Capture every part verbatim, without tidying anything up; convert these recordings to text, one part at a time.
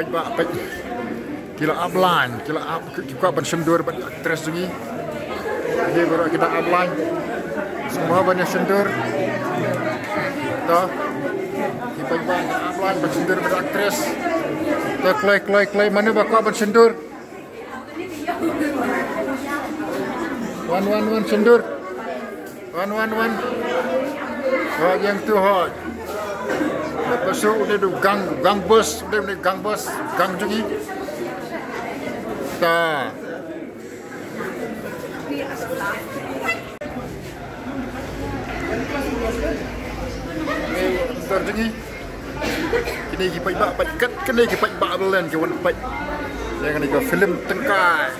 Peit ba, peit. Ki la ap line, ki la ap, ki kwah ban shyndur bad actress jong ngi. Ki baroh ki dang ap line. Sngewbha ban ïa shyndur. To. Ki peit ba ap line ban shyndur bad actress. To, kloi, kloi, kloi, mano ba kwah ban shyndur? Wan, wan, wan, shyndur. Wan, wan, wan. Hooid, ïa tu hooid. Pasu u dei u gang, gang boss, u dei u gang boss, gang jong ngi. Ta. Tar jong ngi. Kine ki paidbah, paid kat, kine ki paidbah ba len ki wan peit. Ïa kane ka film tyngkai.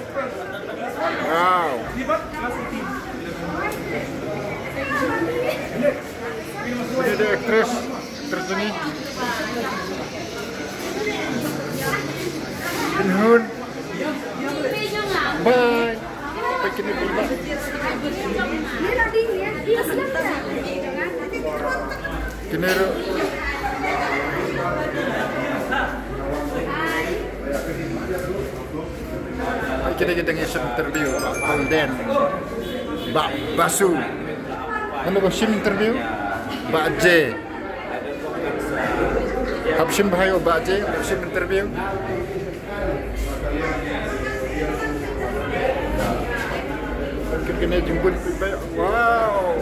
Wow. Ini dia aktris, aktris ini. Bin Hun. Bye. Bye, kini bye. Kini ru. Kini kita ngi interview Bah Golden, Bah Basu. Hanu ba shim interview Bah J. Hap shim bha ïa u Bah J, hap shim interview. Kini jingkut. Wow.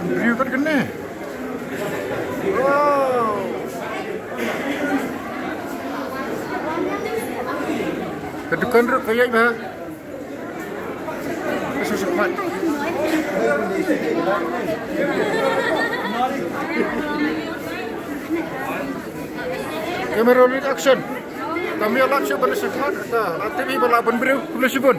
Briew kat kane. Wow. Ka dukan ruh ka ïaid bha. Ka shu shu khmat. Camera rolling, action. Kam ïa lad shuh ban shu khmat. Ta, la tip hi ba la ban briew, khublei shibun.